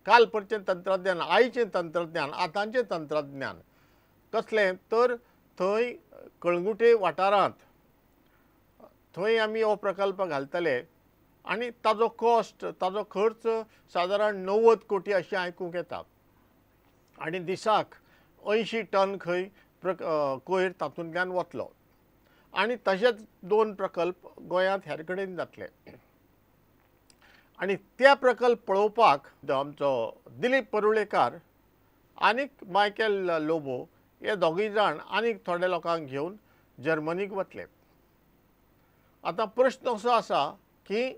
काल परचें तंत्रज्ञान, आयचें तंत्रज्ञान, आतांचें तंत्रज्ञान कसलें तर थंय कळंगुटे वाठारांत थंय आमी हो प्रकल्प घालतले आनी ताजो कॉस्ट, ताजो खर्च सादारण 90 कोटी अशें आयकूंक येता आनी दिसाक 80 टन खंय कोयर तातूंतल्यान वतलो आनी तशेंच 2 प्रकल्प गोंयांत हेर कडेन जातले। आनी ते प्रकल्प पळोवपाक आमचो दिलीप परुळेकार आनीक मायकल लोबो हे दोगूय जाण आनीक थोडे लोकांक घेवन जर्मनीक वतले। आतां प्रश्न असो आसा की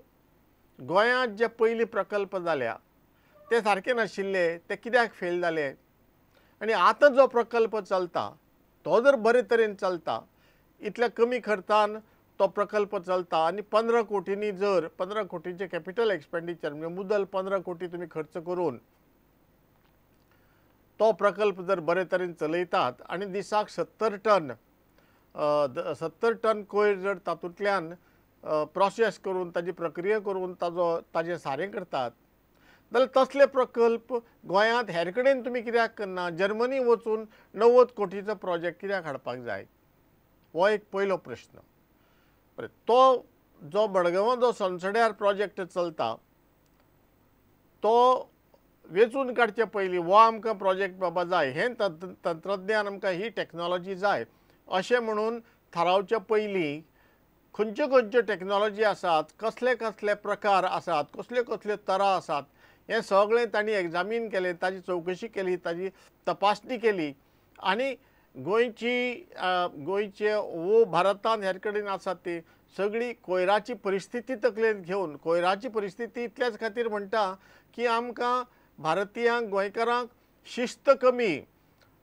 गोंयांत जे पयलीं प्रकल्प जाल्या ते सारके नाशिल्ले, ते कित्याक फेल जाले आनी आतां जो प्रकल्प चलता तो जर बरे तरेन चलता, इतल्या कमी खर्चान तो प्रकल्प चलता आनी 15 कोटींनी जर 15 कोटींचे कॅपिटल एक्सपेंडिचर म्हणजे मुदल 15 कोटी तुमी खर्च करून तो प्रकल्प जर बरे तरेन चलयतात आनी दिसाक 70 टन कोयर जर तातूंतल्यान प्रोसेस करून ताजी प्रक्रिया करून ताजो ताजें सारें करतात जाल्यार तसले प्रकल्प गोंयांत हेर कडेन तुमी कित्याक करना? जर्मनी वचून 90 कोटीचो प्रोजेक्ट कित्याक हाडपाक जाय? हो एक पयलो प्रश्न। बरें, तो जो मडगांवां जो सोनसड्यार प्रोजेक्ट चलता तो वेंचून काडचे पयलीं हो आमकां प्रोजेक्ट बाबा जाय, हें तंत्रज्ञान आमकां, ही टॅक्नोलॉजी जाय अशें म्हणून थारावचे पयलीं खंयच्यो खंयच्यो टॅक्नोलॉजी आसात, कसले कसले प्रकार आसात, कसल्यो कसल्यो तरा आसात हें सगळें तांणी एग्जामीन केलें, ताजी चवकशी केली, ताजी तपासणी केली आनी गोंयची गोंयचे वो भारतांत हेर कडेन आसात ती सगळी कोयराची परिस्थिती तकलेंत घेवन, कोयराची परिस्थिती इतल्याच खातीर म्हणटा की आमकां भारतीयांक, गोंयकारांक शिस्त कमी।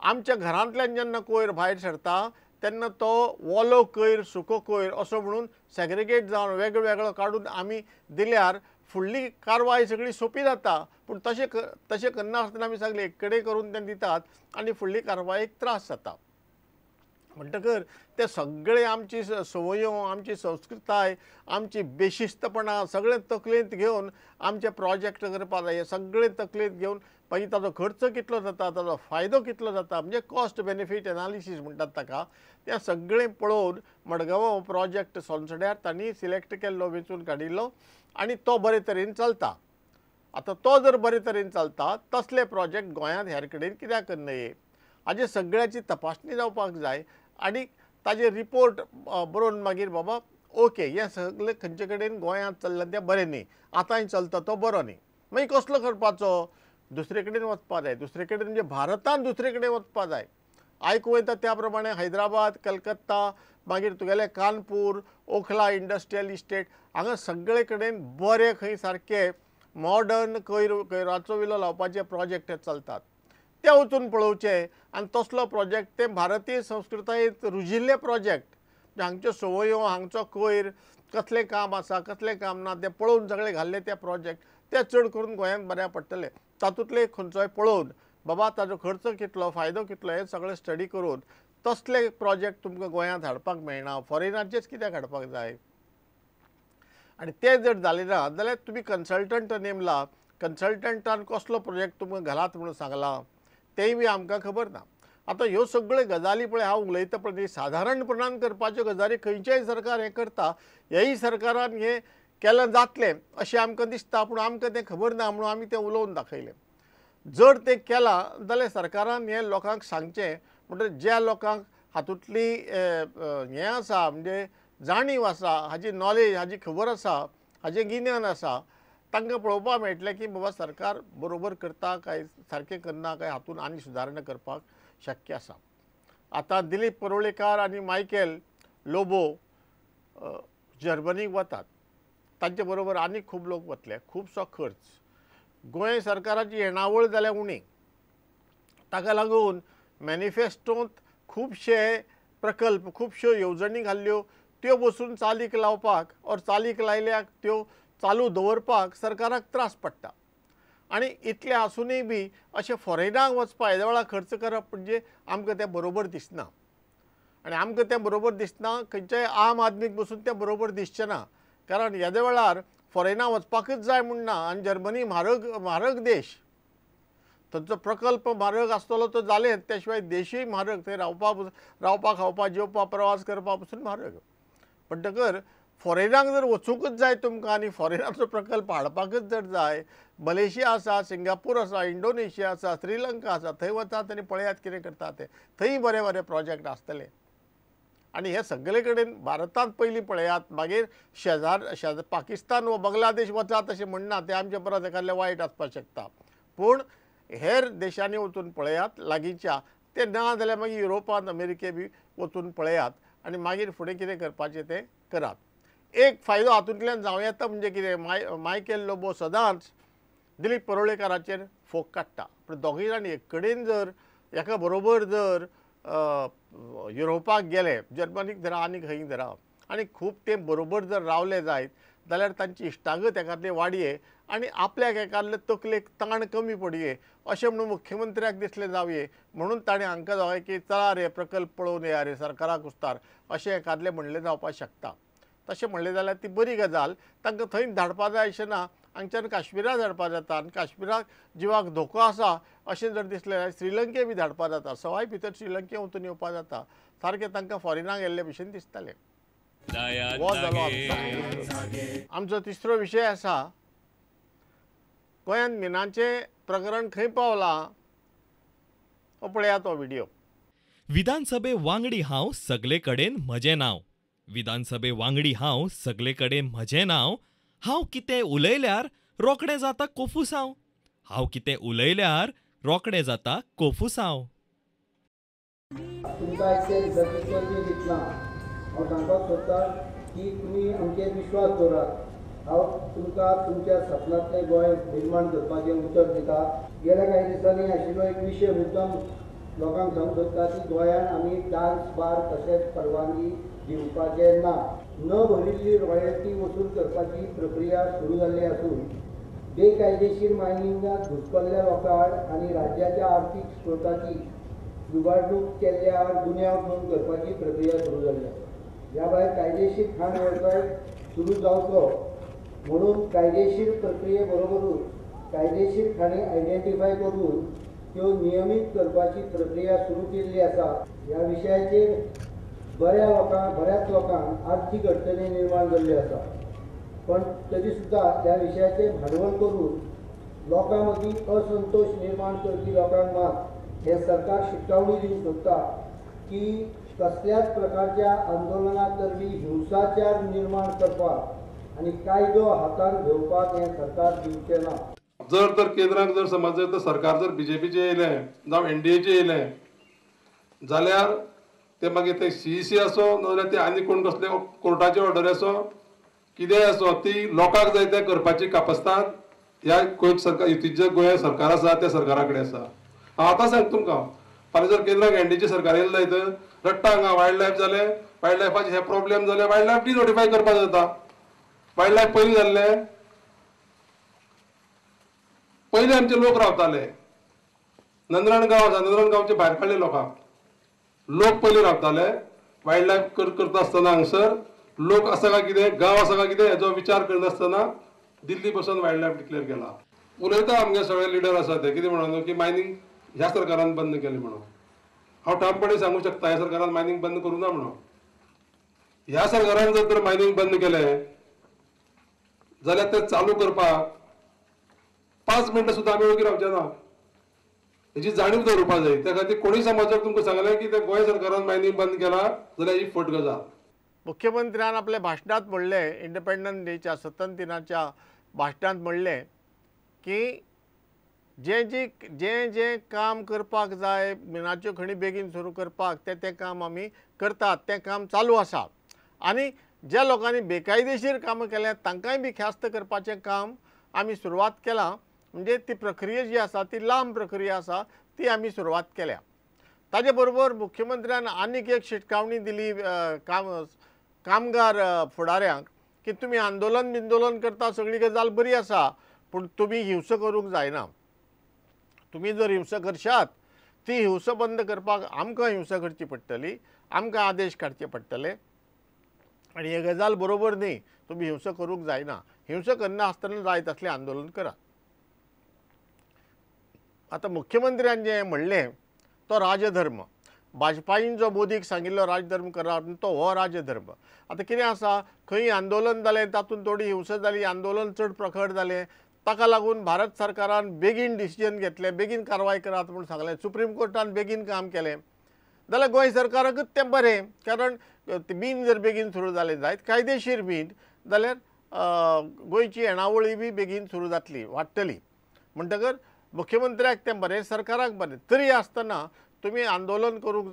आमच्या घरांतल्यान जेन्ना कोयर भायर सरता तेन्ना तो ओलो कोयर, सुको कोयर असो म्हणून सेग्रिगेट जावन वेगळो वेगळो काडून आमी दिल्यार फुडली कारवाय सगळी सोंपी जाता। पूण तशें तशें करनासतना आमी सगळे एक कडेन करून ते दितात आनी फुडली कारवायेक त्रास जाता। म्हणटकर ते सगळे आमची संवयो, आमची संस्कृताय, आमची बेशिस्तपणां सगळें तकलेंत घेवन आमचे प्रोजेक्ट करपाक जाय। सगळें तकलेंत घेवन मागीर ताजो खर्च कितलो जाता, ताजो फायदो कितलो जाता, म्हणजे कॉस्ट बेनिफीट एनालिसीस म्हणटात ताका, तें सगळें पळोवन मडगांवां हो प्रोजेक्ट सोनसड्यार तांणी सिलेक्ट केल्लो, वेंचून काडिल्लो आनी तो बरे तरेन चलता। आतां तो जर बरे तरेन चलता तसले प्रोजेक्ट गोंयांत हेर कडेन कित्याक करनये हाजे सगळ्याची तपासणी जावपाक जाय आनी ताजे रिपोर्ट बरोवन मागीर बाबा ओके हें सगळें खंयचे कडेन गोंयांत चल्लां तें बरें न्ही, आतांय चलता तो बरो न्ही, मागीर कसलो करपाचो? दुसरे कडेन वचपा जाय। दुसरे कडेन म्हणजे भारतांत दुसरे कडेन वचपा जाय। आयकूं येता त्या प्रमाणे हैदराबाद, कलकत्ता, मागीर तुगेले कानपूर, ओखला इंडस्ट्रियल इस्टेट, हांगा सगळे कडेन बरे खंय सारके मॉडर्न कोयर कोयराचो विलो लावपाचे प्रोजेक्ट चलतात ते वचून पळोवचे आनी तसलो प्रोजेक्ट ते भारतीय संस्कृतायेंत रुजिल्ले प्रोजेक्ट, हांगच्यो संवयो, हांगचो कोयर, कसलें काम आसा कसलें काम ना तें पळोवन सगळे घाल्ले ते प्रोजेक्ट ते चड करून गोंयांत बऱ्याक पडटले। तातूंतले खंयचोय पळोवन बाबा ताजो खर्च कितलो, फायदो कितलो हें सगळें स्टडी करून तसले प्रोजेक्ट तुमकां गोंयांत हाडपाक मेळना, फॉरेनाचेच कित्याक हाडपाक जाय? आनी ते जर जालें ना जाल्यार तुमी कन्सल्टंट नेमला, कन्सल्टंटान कसलो प्रोजेक्ट तुमकां घालात म्हणून सांगलां तेंय बी आमकां खबर ना। आतां ह्यो सगळ्यो गजाली पळय हांव उलयता पळय सादारणपणान करपाच्यो गजाली खंयचेय सरकार हें करता, हेय सरकारान हें केलें जातलें अशें आमकां दिसता, पूण आमकां तें खबर ना म्हणून आमी तें उलोवन दाखयलें। जर तें केलां जाल्यार सरकारान हें लोकांक सांगचें, म्हणटकीर ज्या लोकांक हातूंतली हें आसा म्हणजे जाणीव आसा, हाजी नॉलेज, हाजी खबर आसा, हाजें गिन्यान आसा, तांकां पळोवपाक मेळटलें की बाबा सरकार बरोबर करता काय सारकें करना काय हातूंत आनी सुदारणा करपाक शक्य आसा। आतां दिलीप परुळेकार आनी मायकल लोबो जर्मनीक वतात, तांचे बरोबर आनी खूब लोक वतले, खुबसो खर्च। गोंय सरकाराची येणावळ जाल्या उणी, ताका लागून मॅनिफेस्टोंत खुबशे प्रकल्प, खुबश्यो येवजणी घाल्ल्यो त्यो बसून चालीक लावपाक ओर चालीक लायल्याक त्यो चालू दवरपाक सरकाराक त्रास पडटा। आनी इतलें आसुनूय बी अशें फॉरेनाक वचपा येद्या वेळार खर्च करप म्हणजे आमकां तें बरोबर दिसना आनी आमकां तें बरोबर दिसना, खंयच्याय आम आदमीक बसून तें बरोबर दिसचें ना, कारण येद्या वेळार फॉरेना वचपाकच जाय म्हूण ना आनी जर्मनी म्हारग म्हारग देश। थंयचो प्रकल्प म्हारग आसतलो तो जालें, त्या शिवाय देशूय म्हारग, थंय रावपा खावपा जेवपा प्रवास करपा पसून म्हारग। म्हणटकर फॉरेनाक जर वचूंकच जाय तुमकां आनी फॉरेनाचो प्रकल्प हाडपाकच जर जाय, मलेशिया आसा, सिंगापूर आसा, इंडोनेशिया आसा, श्रीलंका आसा, थंय वचात आनी पळयात कितें करता तें, थंय बरे बरे प्रोजेक्ट आसतले। आनी हे सगळे कडेन भारतांत पयलीं पळयात, मागीर शेजार पाकिस्तान वा बांगलादेश वचात अशें म्हणना, ते आमचे परस एखादले वायट आसपाक शकता, पूण हेर देशांनी वचून पळयात लागींच्या, ते ना जाल्यार मागीर युरोपांत अमेरिके बी वचून पळयात आनी मागीर फुडें कितें करपाचें तें करात। एक फायदो हातूंतल्यान जावं येता म्हणजे कितें, मायकेल लोबो सदांच दिलीप परुळेकाराचेर फोग काडटा, पूण दोगूय जाण एक कडेन जर एका बरोबर जर युरोपाक गेले, जर्मनीक धरा आनी खंय धरा, आनी खूब ते बरोबर जर रावले जायत जाल्यार तांची इश्टागत एकादले वाडये आनी आपल्याक एकादले तकलेक ताण कमी पडये अशें म्हणून मुख्यमंत्र्याक दिसलें जावये, म्हणून ताणें हांकां जावं की चला रे प्रकल्प पळोवन येया रे सरकाराक कुस्तार अशें एकादलें म्हणलें जावपाक शकता। तशें म्हणलें जाल्यार ती बरी गजाल, तांकां थंय धाडपा जाय अशें ना, हांगच्यान काश्मिरा धाडपा जाता आनी काश्मिराक जिवाक धोको आसा अशें जर दिसलें जाल्यार श्रीलंके बी धाडपा जाता, सवाय भितर श्रीलंके वचून येवपा जाता, सारकें तांकां फॉरेनाक गेल्ले भशेन दिसतालें। हो जालो आमचो तिसरो विशय आसा, गोंयांत मिनाचें प्रकरण खंय पावलां हो पळयात हो व्हिडियो। विधानसभे वांगडी हांव सगळे कडेन म्हजें नांव, विधानसभे वांगडी हांव सगळे कडेन म्हजें नांव, हांव कितें उलयल्यार रोखडें जाता कोफुसांव, हांव कितें उलयल्यार रोखडें जाता कोफुसांव। तुमकां दितना हांव सांगपाक सोदता की तुमी आमचेर विश्वास दवरात, हांव तुमकां तुमच्या सपनांतलें गोंय निर्माण करपाचें उतर दिता। गेल्या कांय दिसांनी आशिल्लो एक विशय मुद्दाम लोकांक सांगूंक सोदता की गोंयांत आमी डान्स बार तशेंच परवानगी दिवपाचें ना। न भरिल्ली रॉयल्टी वसूल करपाची प्रक्रिया सुरू जाल्ली आसून बेकायदेशीर मायनिंगांत घुसपल्ल्या लोकां आड आनी राज्याच्या आर्थीक स्रोताची लुबाडणूक केल्ल्या आड गुन्यांव नोंद करपाची प्रक्रिया सुरू जाल्ली आसा। ह्या भायर कायदेशीर खाण वेवसाय सुरू जावचो म्हणून कायदेशीर प्रक्रिये बरोबरूच कायदेशीर खाणी आयडेंटिफाय करून त्यो नियमीत करपाची प्रक्रिया सुरू केल्ली आसा। ह्या विशयाचेर बऱ्याच लोकांक आर्थीक अडचणी निर्माण जाल्ल्यो आसा, पण तरी सुद्दां ह्या विशयाचें भांडवल करून लोकां मदीं असंतोश निर्माण करपी लोकांक मात हें सरकार शिटकावणी दिवंक सोदता की कसल्याच प्रकारच्या आंदोलना वरवीं हिंसाचार निर्माण करपाक आनी कायदो हातांत घेवपाक हें सरकार दिवचें ना। जर तर केंद्राक जर समज जर तर सरकार जर बीजेपीचें येयलें जावं एनडीएचें येयलें जाल्यार ते मागीर ते सीईसी आसो नाजाल्यार ते आनी कोण कसले कोर्टाचे ऑर्डर आसो कितेंय आसो ती लोकांक जाय तें करपाची कापस्ताद ह्या गोंय सरकार युतीचें गोंय सरकार आसा त्या सरकारा कडेन आसा। हांव आतां सांगता तुमकां, फाल्यां जर केंद्राक एनडीएचें सरकार येयलें जायत रडटा हांगा वायल्ड लायफ जालें, वायल्ड लायफाचे हे प्रॉब्लेम जाले, वायल्ड लायफ डिनोटिफाय करपाक जाता। वायल्ड लायफ पयलीं जाल्लें, पयलीं आमचे लोक रावताले, नंदराण गांव आसा, नंदराण गांवचे भायर काडले लोकांक, लोक पयलीं रावताले। वायल्ड लायफ करता आसतना हांगसर लोक आसा काय कितें, गांव आसा काय कितें हेजो विचार करनासतना दिल्ली बसून वायल्ड लायफ डिक्लेअर केला। उलयता आमगे सगळे लिडर आसा ते कितें म्हणून की मायनींग ह्या सरकारान बंद केलें म्हणून। हांव ठामपणी सांगूंक शकता ह्या सरकारान मायनींग बंद करूं ना म्हणून। ह्या सरकारान जर तर मायनींग बंद केलें जाल्यार तें चालू करपाक 5 मिनटां सुद्दां आमी ओगी रावचे ना, हेजी जाणीव दवरपाक जाय। त्या खातीर कोणूय समाजाक तुमकां सांगलें की ते गोंय सरकारान मायनींग बंद केलां जाल्यार ही फट गजाल। मुख्यमंत्र्यान आपल्या भाशणांत म्हणलें, इंडिपेंडन्स डेच्या स्वतंत्र दिनाच्या भाशणांत म्हणलें की जें जें जें काम करपाक जाय मिनाच्यो खणी बेगीन सुरू करपाक तें तें काम आमी करतात, तें काम चालू आसा आनी ज्या लोकांनी बेकायदेशीर कामां केल्यात तांकांय बी ख्यास्त करपाचें काम आमी सुरवात केलां। म्हणजे ती प्रक्रिया जी आसा ती लांब प्रक्रिया आसा ती आमी सुरवात केल्या। ताजे बरोबर मुख्यमंत्र्यान आनीक एक शिटकावणी दिली कामगार फुडाऱ्यांक की तुमी आंदोलन बिंदोलन करता सगळी गजाल बरी आसा, पूण तुमी हिंसा करूंक जायना। तुमी जर हिंसा करशात ती हिंसा बंद करपाक आमकां हिंसा करची पडटली, आमकां आदेश काडचे पडटले आनी ही गजाल बरोबर न्ही। तुमी हिंसा करूंक जायना, हिंसा करना आसतना जाय तसलें आंदोलन करात। आतां मुख्यमंत्र्यान जें म्हणलें तो राजधर्म, भाजपाईन जो मोदीक सांगिल्लो राजधर्म करात तो हो राजधर्म। आतां कितें आसा, खंय आंदोलन जालें तातूंत थोडी हिंसा जाली, आंदोलन चड प्रखर जालें, ताका लागून भारत सरकारान बेगीन डिसिजन घेतलें, बेगीन कारवाय करात म्हूण सांगलें, सुप्रीम कोर्टान बेगीन काम केलें जाल्यार गोंय सरकाराकूच तें बरें, कारण बीन जर बेगीन सुरू जालें जायत कायदेशीर बीन जाल्यार गोंयची येणावळी बी बेगीन सुरू जातली, वाडटली। म्हणटकर मुख्यमंत्र्याक तें बरें, सरकाराक बरें। तरी आसतना तुमी आंदोलन करूंक,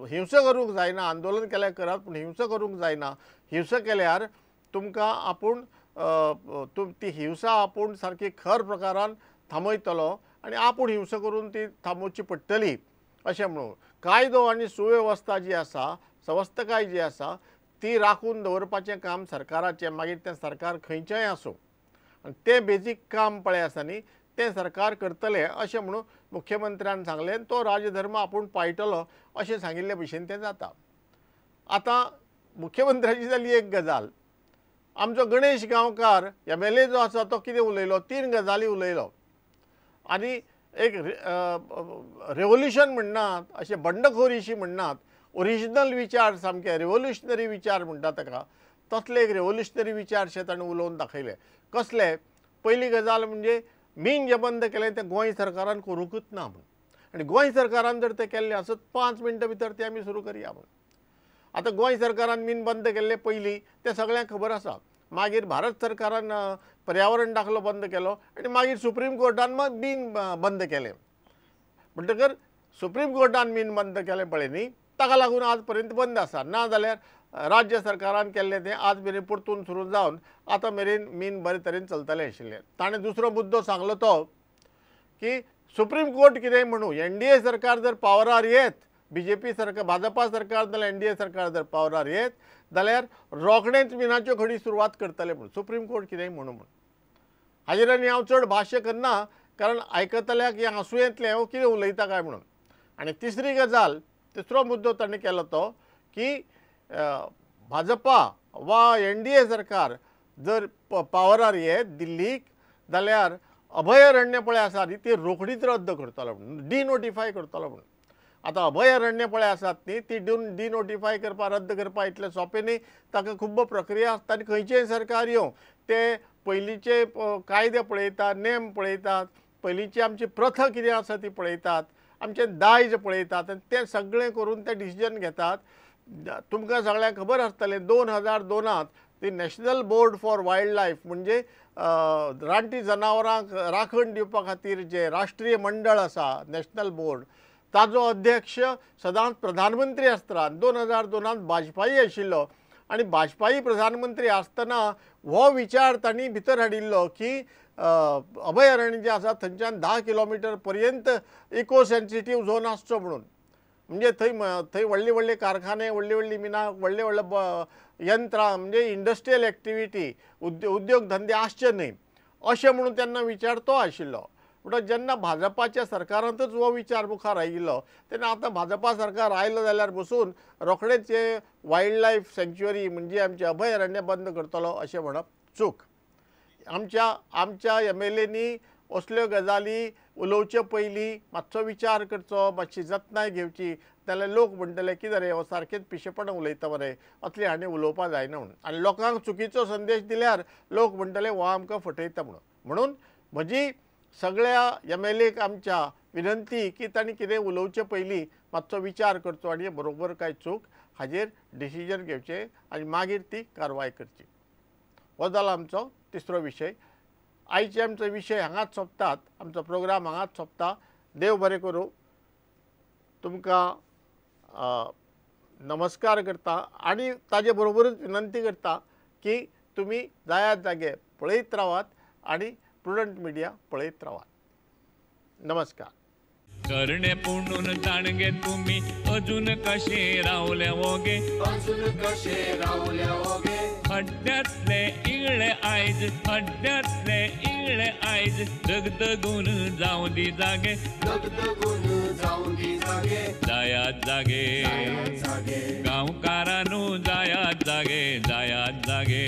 हिंसा करूंक जायना, आंदोलन केल्यार करात पूण हिंसा करूंक जायना। हिंसा केल्यार तुमकां आपूण ती हिंसा आपूण सारकी खर प्रकारान थांबयतलो आनी आपूण हिंसा करून ती थांबोवची पडटली अशें म्हणून कायदो आनी सुवेवस्था जी आसा, सवस्तकाय जी आसा ती राखून दवरपाचें काम सरकाराचें, मागीर तें सरकार खंयचेंय आसूं, आनी तें बेजीक काम पळय आसा न्ही तें सरकार करतलें अशें म्हणून मुख्यमंत्र्यान सांगलें। तो राजधर्म आपूण पाळटलो अशें सांगिल्ले भशेन तें जाता। आतां मुख्यमंत्र्याची जाली एक गजाल, आमचो गणेश गांवकार MLA जो आसा तो कितें उलयलो, 3 गजाली उलयलो आनी एक रेवोल्युशन म्हणनात, अशें बंडखोरीशी म्हणनात, ओरिजिनल विचार सामके रेवोल्युशनरी विचार म्हणटा ताका, तसले एक रेवोल्युशनरी विचार शे ताणें उलोवन दाखयले। कसले? पयली गजाल म्हणजे मीन जें बंद केलें तें गोंय सरकारान करूंकूच ना म्हूण, आनी गोंय सरकारान जर तें केल्लें आसत 5 मिनटां भितर तें आमी सुरू करया म्हूण। आतां गोंय सरकारान मीन बंद केल्लें पयलीं तें सगळ्यांक खबर आसा, मागीर भारत सरकारान पर्यावरण दाखलो बंद केलो आनी मागीर सुप्रीम कोर्टान मीन बंद केलें। म्हणटकर सुप्रीम कोर्टान मीन बंद केलें पळय न्ही, ताका लागून आज पर्यंत बंद आसा, ना जाल्यार राज्य सरकारान केल्लें तें आज मेरेन परतून सुरू जावन आतां मेरेन मीन बरे तरेन चलतलें आशिल्लें। ताणें दुसरो मुद्दो सांगलो तो की सुप्रीम कोर्ट कितेंय म्हणूं, NDA सरकार जर पावरार येत, BJP सरकार, भाजपा सरकार जाल्यार NDA सरकार जर पावरार येत जाल्यार रोखडेंच मिनाच्यो खडी सुरवात करतले म्हूण, सुप्रीम कोर्ट कितेंय म्हणूं म्हूण। हाजेर आनी हांव चड भाश्य करना, कारण आयकतल्याक हें हांसूं येतलें हो कितें उलयता काय म्हणून। आनी तिसरी गजाल, तिसरो मुद्दो ताणें केलो तो की भाजपा वा NDA सरकार जर पावरार येत दिल्लीक जाल्यार अभयारण्य पळय आसा न्ही ती रोखडीच रद्द करतलो म्हणून, डिनोटिफाय करतलो म्हणून। आतां अभयारण्य पळय आसात न्ही ती डिनोटिफाय करपा, रद्द करपा इतलें सोंपें न्ही, ताका खूब प्रक्रिया आसता आनी खंयचेंय सरकार येवं ते पयलींचे कायदे पळयतात, नेम पळयतात, पयलींची आमची प्रथा कितें आसा ती पळयतात, आमचें दायज पळयतात आनी तें सगळें करून ते डिसिजन घेतात। तुमकां सगळ्यांक खबर आसतलें 2002 ती national board for wild life म्हणजे रानटी जनावरांक राखण दिवपा खातीर जें राष्ट्रीय मंडळ आसा नॅशनल बोर्ड, ताजो अध्यक्ष सदांच प्रधानमंत्री आसता। 2002 भाजपाई आशिल्लो आनी भाजपाई प्रधानमंत्री आसतना हो विचार तांणी भितर हाडिल्लो की अभयारण्य जें आसा थंयच्यान 10 किलोमिटर पर्यंत इको सेन्सिटीव झोन आसचो म्हणून, म्हणजे थंय थंय व्हडले व्हडले कारखाने, व्हडली व्हडली मिनां, व्हडले व्हडले यंत्रां म्हणजे इंडस्ट्रियल एक्टिविटी, उद्योग धंदे आसचे न्हय अशें म्हणून तेन्ना विचार तो आशिल्लो। म्हणटकच जेन्ना भाजपाच्या सरकारांतच हो विचार मुखार आयिल्लो तेन्ना आतां भाजपा सरकार आयलो जाल्यार बसून रोखडेच हे वायल्ड लायफ सँक्च्युअरी म्हणजे आमचें अभयारण्य बंद करतलो अशें म्हणप चूक। आमच्या आमच्या MLAंनी असल्यो गजाली उलोवचे पयलीं मातसो विचार करचो, मातशी जतनाय घेवची, जाल्यार लोक म्हणटले कितें रे हो सारकेंच पिशेपणां उलयता मरे, असलें हाणें उलोवपा जायना म्हणून, आनी लोकांक चुकीचो संदेश दिल्यार लोक म्हणटले हो आमकां फटयता म्हणून। म्हणून म्हजी सगळ्या MLAक आमच्या विनंती की तांणी कितें उलोवचे पयलीं मातसो विचार करचो आनी बरोबर काय चूक हाजेर डिसिजन घेवचें आनी मागीर ती कारवाय करची। हो जालो आमचो तिसरो विशय। आयचे आमचो विशय हांगाच सोंपतात, आमचो प्रोग्राम हांगाच सोंपता। देव बरें करूं, तुमकां नमस्कार करता आनी ताजे बरोबरूच विनंती करता की तुमी जायात जागे पळयत रावात आनी प्रुडंट मिडिया पळयत रावात। नमस्कार। करणे पुणून ताणगे तुमी अजून कशे रावले वोगे, अजून कशे रावले वोगे, खड्ड्यांतले इगळे आयज, खड्ड्यांतले इगळे आयज, दगदगून जावं दी जागे, दगदगून जावं दी जागे, जायात जागे जागे गांवकारानू, जायात जागे, जायात जागे।